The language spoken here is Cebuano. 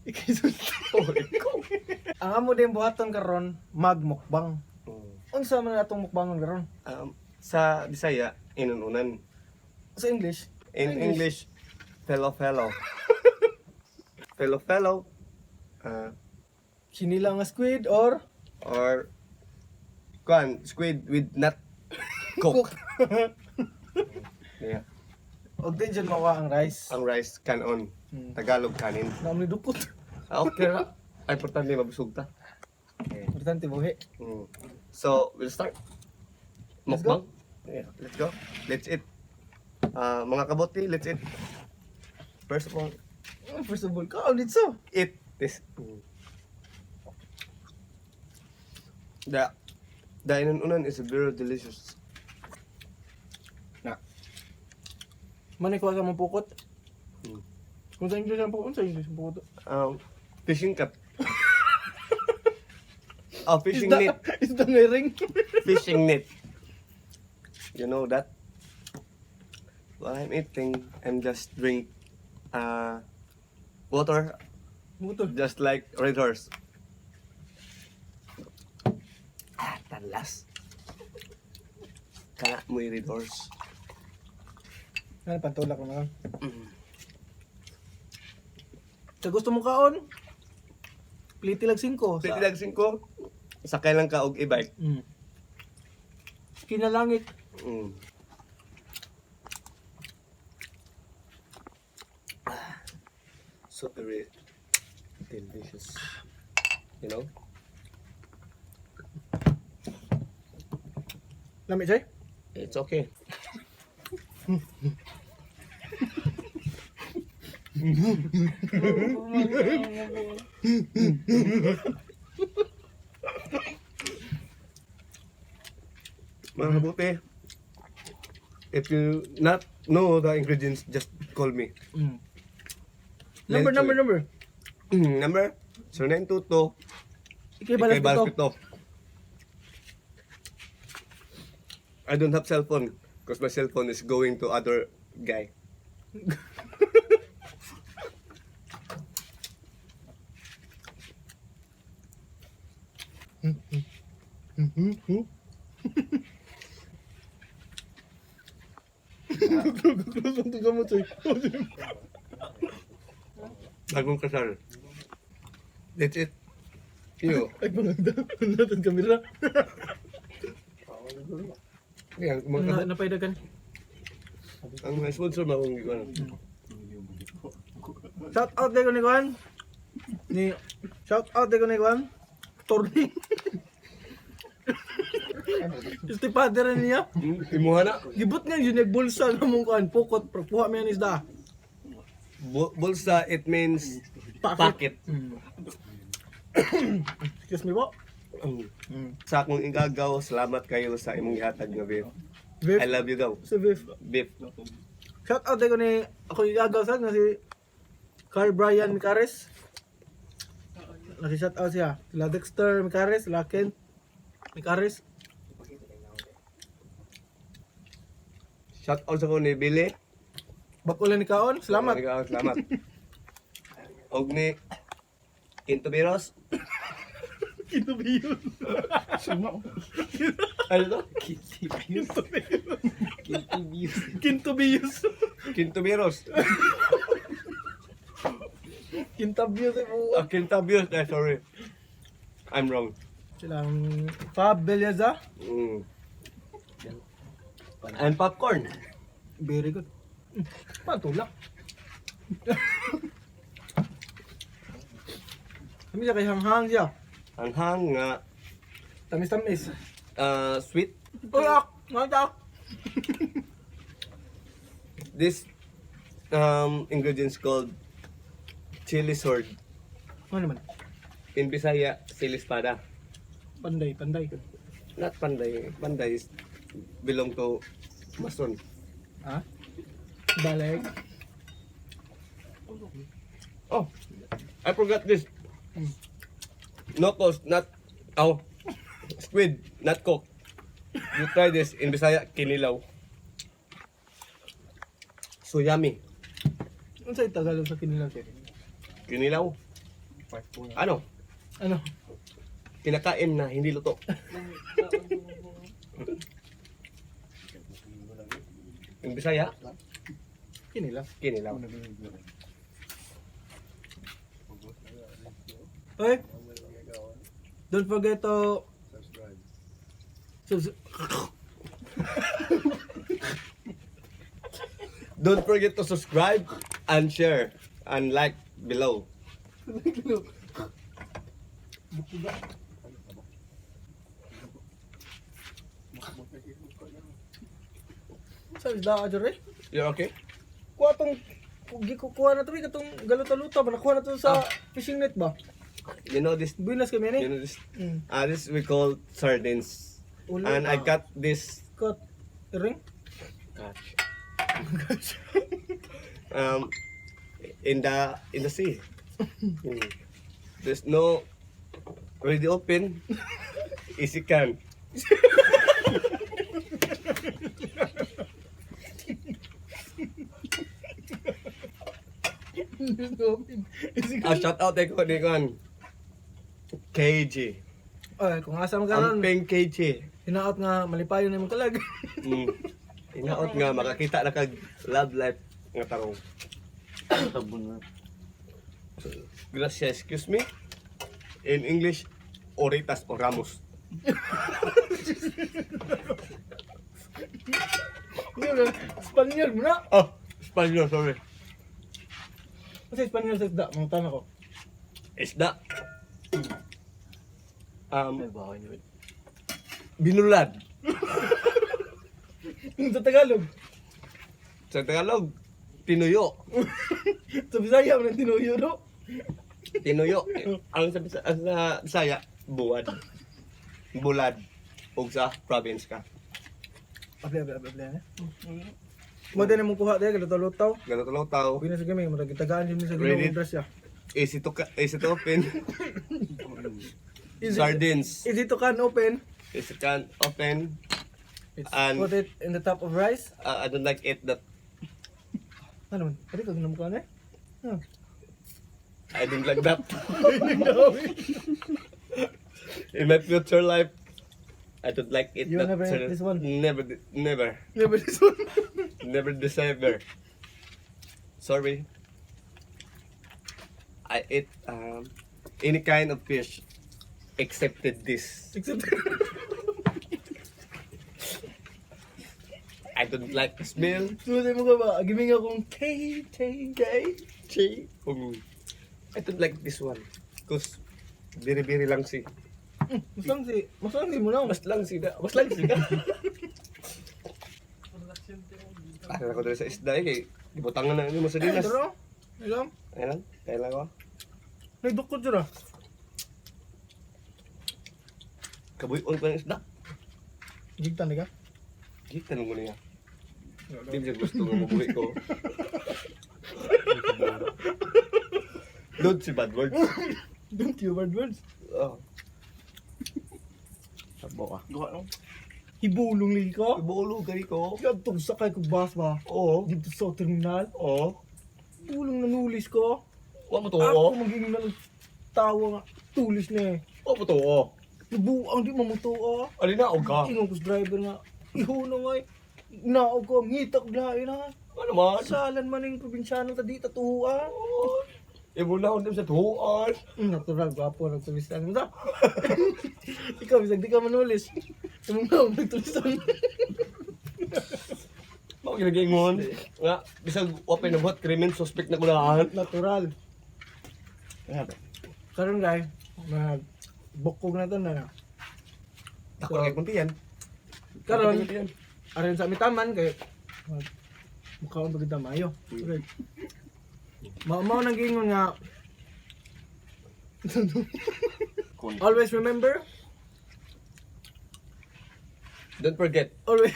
Ikisulti. Oh, ikaw. Ang amo din buhaton karon, magmukbang. Unsa man atong mukbangon karon? Sa Bisaya, inununan. Sa English? In English, fellow fellow. Fellow fellow. Sinilang nga squid or Or kuan, squid with not cook. Yeah. Og din dyan mawa ang rice. Ang rice kanon. Tagalog kanin. Naam ni dukot. Ah, okay ra. Ay, importante mabusog ta. Okay. Importante buhi. So, we'll start. Let's Mukbang. Yeah, let's go. Let's eat. Ah, mga kabote, let's eat. First of all, Oh, first of all, kaon dito. Eat this. The inununan is very delicious. Na. Manay ko sa mong pukot. Kung sa English ang pukot, sa English ang pukot. Fishing cap. Oh, fishing Isda, net. isda nga ring. Fishing net. You know that? While I'm eating, I'm just drink water, Motor. just like Red Horse. Ah, talas. Kana mo yung Red Horse. Ano, pantulak ko na lang. Sa gusto mo kaon, pliti lag 5. Pwede lang 5. Sakay lang ka og e-bike. Kinalangit. Ah, so very delicious. You know? Lami, Jay? It's okay. Mga kabuti, if you not know the ingredients, just call me. Number, Let's number, do it. Number. Number 0922 Ikay balas Ikay balas ito. pito. I don't have cell phone because my cell phone is going to other guy. Bagong kasal. That's it. You. Ay, panganda. Natin kamera. Yan, mga Na, napaidagan. ang mga sponsor mo akong ano. Shout out ko ni Juan. Ni shout out ko ni Juan. Torning. Este father niya. Imuha na. Gibot nga yun nagbulsa na mong kuan pukot pero kuha mi ang isda. Bulsa, it means pocket. Excuse me po. Sa akong igagaw, salamat kayo sa imong gihatag nga beef. Beef. I love you gaw. Si beef. Beef. Shout out ko ni ako igagaw sa nga si Carl Brian Micares. Laki shout out siya. Sila Dexter Micares, sila Kent Micares. Shout out sa ko ni Billy. Bakulan ni Kaon, salamat. Salamat. Salamat. Og ni Quinto Biros. Kintubiyon. Ano to? Kintubiyon. Quinto Biros. Kintabiyos eh po. Ah, Quinto Biros. Eh, sorry. I'm wrong. Silang Fab Belleza. And popcorn. Very good. Pantulak. Kami siya kay hanghang siya. Anghang nga Tamis-tamis. Sweet. Uy, ak! Mga ak! This ingredients called chili sword. Ano naman? In Bisaya, chili espada. Panday, panday. Not panday. Panday is belong to Mason. Ha? Balik. Oh, I forgot this. No cost, not oh, squid, not cooked. You try this in Bisaya, kinilaw. So yummy. Ano sa Tagalog sa kinilaw siya? Kinilaw. Ano? Ano? Kinakain na hindi luto. Yung Bisaya, Kinilaw. Kinilaw. Oy! Don't forget to subscribe. Don't forget to subscribe and share and like below. Sa isda ka dyan, eh. You're okay? Kuha tong gikukuha na to, eh, katong galuta-luta ba? Nakuha na to sa fishing net ba? You know this Buenas kami ni. you know this this we call sardines. Ulo. And I got this Cut. Ring? catch. um in the sea. There's no already open. Easy can. There's no open. Is it Shout out kay ko ni kon. KG. Ay, kung asa man karon, Amping KG. Hinaot nga malipayon na imong kalag. Hinaot nga makakita na kag love life nga tarong. Gracias, excuse me. In English, Oritas o Ramos. Hindi na, Espanyol mo na. Oh, Spanish, sorry. Kasi Espanyol sa isda, mga tanong ko. Isda. Binulad. Yung sa Tagalog, Sa Tagalog, tinuyo. sa Bisaya, walang tinuyo, no? Tinuyo. Ang sa, ang sa Bisaya, buwad. Bulad. Ug sa province ka. Abli, abli, abli, abli, eh. Mo din mong kuha dahil, galuto-lutaw. Ganito lang tao. Buenas kami, murag gitagaan din sa Ready? Ginoo grasya. Easy to open. Easy, Sardines. easy to can open. Easy can open. It's And- put it in the top of rice. I don't like it that Ano man? Pwede ka ginamukha na eh. Huh. I don't like that. In my future life, I don't like it. You that never ate this one? Never, never, Never this one. Never this ever. Sorry. I ate any kind of fish excepted this. Except I don't like the smell. Susunod mo ka ba? Giming akong K, K, K, G. I don't like this one. Cause biri-biri lang si. Mas lang si mo na. Mas lang si mas lang si. Para ako dali sa isda eh, kay gibutangan na nimo sa dinas. Pero, alam, Ayan lang, kaya lang ako. may dukot dyan ah. Kabuyon ko ng isda. Gigtan ka? Di tanong ko niya. Di siya gusto nga mabuhi ko. Don't si bad words. Don't you bad words. Oh. Sabo ka. Hibulong lagi ko. Ibulo gani ko. Kadtong sakay ko bus ba? Oo. Dito sa terminal. Oo. Bulong nanulis ko. Wa mo to. Ako maging na tawa nga. Tulis na eh. Wa mo to. Nabuang di mamutuo. Ali na og ka. Ingon ko sa driver nga. Iho na nga eh. Naog ko, ngitak lain na. Ano man? Salan man yung probinsyano ta di tatuha. Ibulahon din sa tuan. Natural, gwapo, nagtulisan mo ta. Ikaw, bisag di ka manulis. Imong na, nagtulisan. Mao ginagingon. Nga bisag wa pa nabuhat krimen suspect na kunahan. Natural. Karon guys, mag bukog na to na. Dako kay kunti yan. Karon, Kunti yan. aron sa amitaman kay mukha ang bagita maayo. Okay. Mao nang giingon nga always remember, Don't forget. Always.